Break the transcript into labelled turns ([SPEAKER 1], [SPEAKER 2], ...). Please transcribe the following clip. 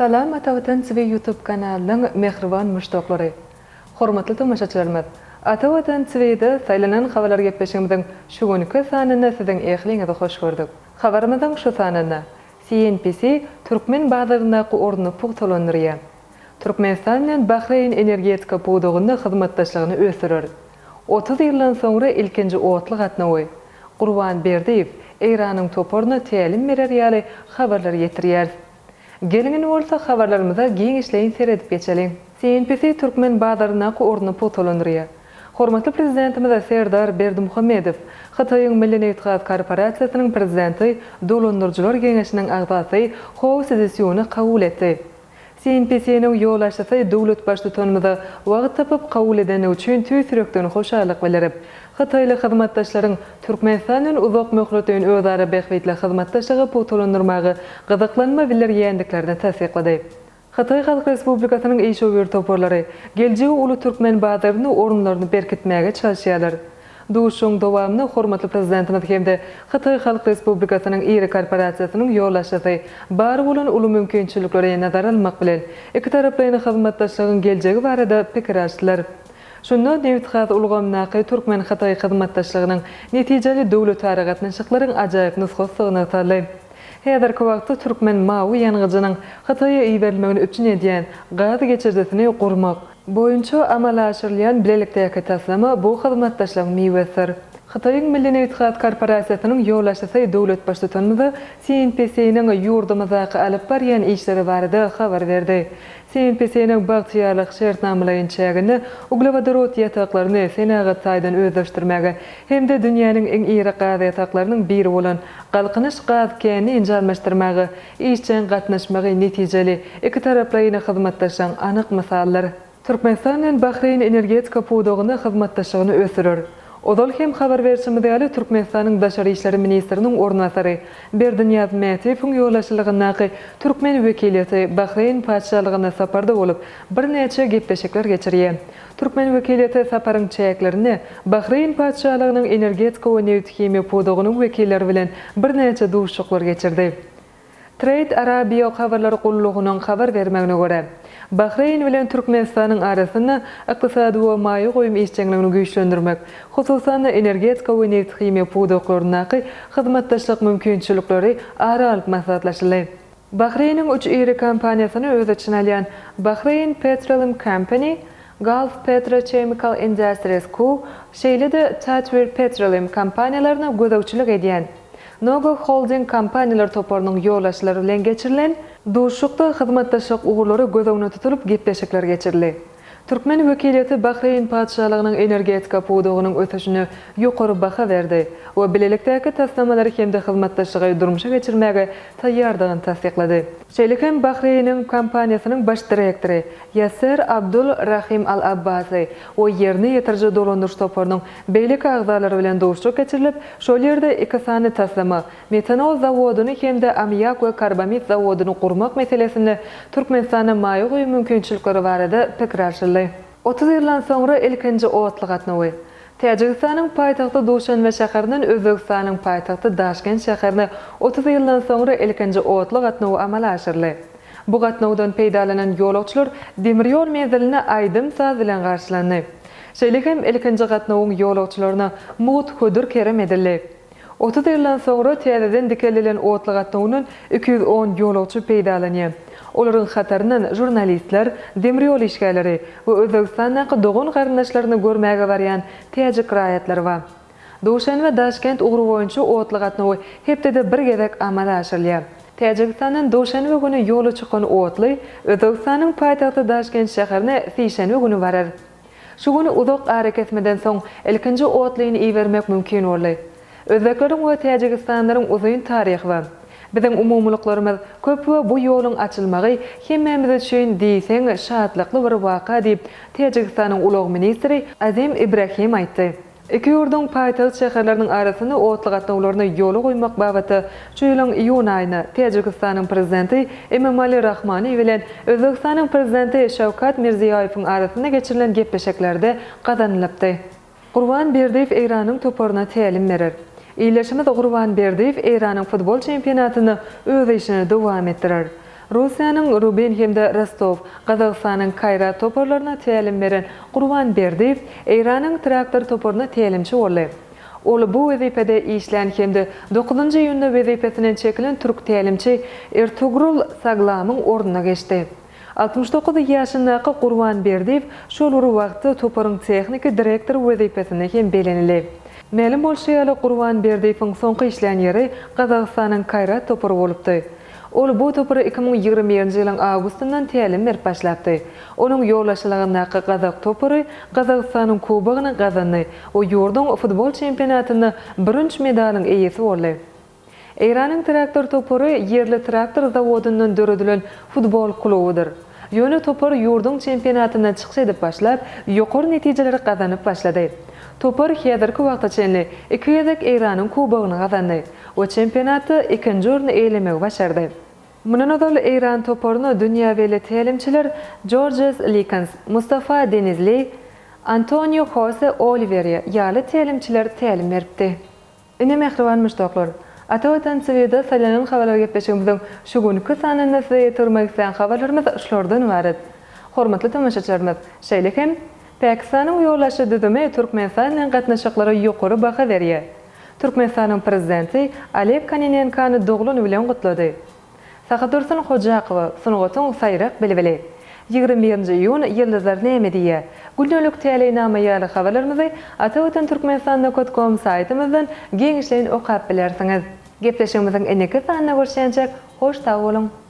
[SPEAKER 1] Salam Atavatan TV YouTube kanalynyň mähriban muşdaklary! Hormatly tomaşaçylarymyz! Ata Watan TV-de Saýlanan habarlar gepleşigimiziň şu günki sanynda siziň ähliňizi hoş gördük. Habarymyzyň şu sanynda CNPC türkmen bazaryndaky ornuny pugtalandyrýar. Türkmenistan bilen Bahreýn energetika pudagynda hyzmatdaşlygyny ösdürer. 30 ýyldan soňra ilkinji otly gatnawy, Gurban Berdiýew Eýranyň toparyna tälim berer ýaly habarlary ýetirýäris. Geliň indi bolsa habarlarymyza giňişleýin seredip geçeliň. CNPC türkmen bazaryndaky ornuny pugtalandyrýar. Hormatly Prezidentimiz Serdar Berdimuhamedow Hytaýyň Milli nebitgaz korporasiýasynyň prezidenti, dolandyryjylar geňeşiniň agzasy Hou Szisýuny kabul etdi. CNPC-niň ýolbaşçysy döwlet Baştutanymyza wagt tapyp kabul edendigi üçin tüýs ýürekden hoşallyk bildirip, hytaýly hyzmatdaşlaryň Türkmenistan bilen uzak möhletleýin özara bähbitli hyzmatdaşlygy pugtalandyrmaga gyzyklanma bildirýändiklerini tassyklady. Hytaý Halk Respublikasynyň işewür toparlary geljegi uly türkmen bazarynda orunlaryny berkitmäge çalyşýarlar. Duşuşygyň dowamynda hormatly Prezidentimiz hem-de Hytaý Halk Respublikasynyň iri korporasiýasynyň ýolbaşçysy bar bolan uly mümkinçilikleri nazara almak bilen, ikitaraplaýyn hyzmatdaşlygyň geljegi barada pikir alşdylar. Şunda nebitgaz ulgamyndaky türkmen-hytaý hyzmatdaşlygynyň netijeli döwletara gatnaşyklaryň ajaýyp nusgasydygy nygtaldy. Häzirki wagtda türkmen mawy ýangyjynyň Hytaýa iberilmegini üpjün edýän gaz geçirijisini gurmak boýunça amala aşyrylýan bilelikdäki taslama bu hyzmatdaşlygyň miwesidir. Hytaýyň Milli nebitgaz korporasiýasynyň ýolbaşçysy döwlet Baştutanymyza CNPC-niň ýurdumyzdaky alyp barýan işleri barada habar berdi. CNPC-niň Bagtyýarlyk şertnamalaýyn çäginde uglewodorod ýataklaryny senagat taýdan özleşdirmäge hem-de dünýäniň iň iri gaz ýataklarynyň biri bolan Galkynyş gaz känini enjamlaşdyrmaga işjeň gatnaşmagy netijeli ikitaraplaýyn hyzmatdaşlygyň anyk mysalydyr. Türkmenistan bilen Bahreýn energetika pudagynda hyzmatdaşlygyny ösdürer. Ozal hem habar berşimiz ýaly, Türkmenistanyň daşary işler ministriniň orunbasary Berdinyýaz Mätiýewiň ýolbaşçylygyndaky türkmen wekiliýeti Bahreýn Patyşalygynda saparda bolup, birnäçe gepleşikler geçirýär. Türkmen wekiliýeti saparyň çäklerinde Bahreýn Patyşalygynyň energetika we nebit-himiýa pudagynyň wekilleri bilen birnäçe duşuşyklar geçirdi. Trade Arabia habarlar gullugynyň habar bermegine görä, Bahreýn bilen Türkmenistanyň arasynda ykdysady we maýa goýum işjeňligini güýçlendirmek, hususan-da, energetika we nebit-himiýa pudaklaryndaky hyzmatdaşlyk mümkinçilikleri ara alyp maslahatlaşyldy. Bahreýniň üç iri kompaniýasyny öz içine alýan Bahrain Petroleum Company, Gulf Petrochemical Industries Co. Şeýle-de Tatweer Petroleum kompaniýalaryna gözegçilik edýän Nogo Holding kompaniýalar toparynyň ýolbaşçylary bilen geçirilen duşuşykda hyzmatdaşlyk ugurlary göz öňünde tutulyp gepleşikler geçirildi. Türkmen wekiliýeti Bahreýn Patyşalygynyň energetika pudagynyň ösüşine ýokary baha berdi we bilelikdäki taslamalary hem-de hyzmatdaşlygy durmuşa geçirmäge taýýardygyny tassyklady. Şeýle hem Bahreýniň kompaniýasynyň baş direktory Ýasser Abdul Rahim Al Abbasi we ýerine ýetiriji dolandyryş toparynyň beýleki agzalary bilen duşuşyk geçirilip, şol ýerde iki sany taslama, Metanol zawodyny hem-de ammiak we karbamid zawodyny gurmak meselesinde Türkmenistanda maýa goýum mümkinçilikleri barada pikir alşyldy. 30 ýyldan soňra ilkinji otly gatnawy. Täjigistanyň paýtagty Duşanbe şäherinden Özbegistanyň paýtagty Daşkent şäherine 30 ýyldan soňra ilkinji otly gatnawy amala aşyryldy. Bu gatnawdan peýdalanan ýolagçylar demir ýol menzilinde aýdym-saz bilen garşylandy. Şeýle hem ilkinji gatnawyň ýolagçylaryna mugt hödür-kerem edildi. 30 ýyldan soňra täzeden dikeldilen otly gatnawyndan 210 ýolagçy peýdalanýar. Olaryň hataryndan žurnalistler, demir ýol işgärleri we Özbegistandaky dogan-garyndaşlaryny görmäge barýan täjik raýatlary bar. Duşanbe-Daşkent ugry boýunça otly gatnawy hepdede bir gezek amala aşyrylýar. Täjigistandan duşenbe güni ýola çykan otly Özbegistanyň paýtagty Daşkent şäherine sişenbe güni barar. Şu gün uzak arakesmeden soň ilkinji otlyny ibermek mümkin boldy. Özbekleriň we täjigistanlaryň uzyn taryhy bar. Biziň umumylyklarymyz köp we bu ýoluň açylmagy hemmämiz üçin diýseň şatlykly bir waka diýip, Täjigistanyň ulag ministri Azim Ibrahim aýtdy. Iki ýurduň paýtagt şäherleriniň arasynda otly gatnawlaryny ýola goýmak babatda şu ýylyň iýun aýynda Täjigistanyň Prezidenti Emomali Rahmani bilen Özbegistanyň Prezidenti Şawkat Mirziýoýewiň arasynda geçirilen gepleşiklerde gazanylypdy. Gurban Berdiýew Eýranyň toparyna tälim berer. Ildeşimiz Gurban Berdiýew Eýranyň futbol çempionatynda öz işini dowam etdirer. Russiýanyň Rubin hem-de Rostow, Gazagystanyň Kaýrat toparlaryna tälim beren Gurban Berdiýew Eýranyň Traktor toparyna tälimçi boldy. Ol bu wezipede işlän hem-de dokuzynjy iýunda wezipesinden çekilen türk tälimçi Ertugrul Saglamyň ornuna geçdi. 69 ýaşyndaky Gurban Berdiýew şol bir wagtda toparyň tehniki direktory wezipesinde hem belenildi. Mälim bolşy ýaly, Gurban Berdiýewiň soňky işlän ýeri Gazagystanyň Kaýrat topary bolupdy. Ol bu topara 2021-nji ýylyň awgustyndan tälim berip başlapdy. Onuň ýolbaşçylygyndaky gazak topary Gazagystanyň Kubogyny gazandy we ýurduň futbol çempionatynda bürünç medalyň eýesi boldy. Eýranyň Traktor topary ýerli traktor zawodyndan döredilen futbol klubudyr. Ýöne topar ýurduň çempionatynda çykyş edip başlap, ýokary netijeleri gazanyp başlady. Topar häzirki wagta çenli iki gezek Eýranyň Kubogyny gazandy we çempionatda ikinji orny eýelemegi başardy. Mundan ozal eýran toparyna dünýä belli tälimçiler Jorjes Likens, Mustafa Denizli, Antonio Hose Oliwerýa ýaly tälimçiler tälim beripdi. Ine mähriban muşdaklar, Ata Watan TVda saýlanan habarlar gepleşigimiziň şu günki sanynda size ýetirmek islän habarlarymyz şulardan ybarat. Hormatly tomaşaçylarymyz, şeýle hem, Pakistanyň ýolbaşçy düzümi Türkmenistan bilen gatnaşyklara ýokary baha berýär. Türkmenistanyň Prezidenti Oleg Konenenkony doglan bilen gutlady. Sahydursun Hojakowa, sungatyň saýrak bilbili. 21-nji iýun Ýyldyzlar näme diýýär? Gündelik täleýnama ýaly habarlarymyzy Atavatan Türkmenistan nokat kom saýtymyzdan giňişleýin okap bilersiňiz. Gepleşigimiziň indiki sanynda görüşýänçäk hoş sag boluň!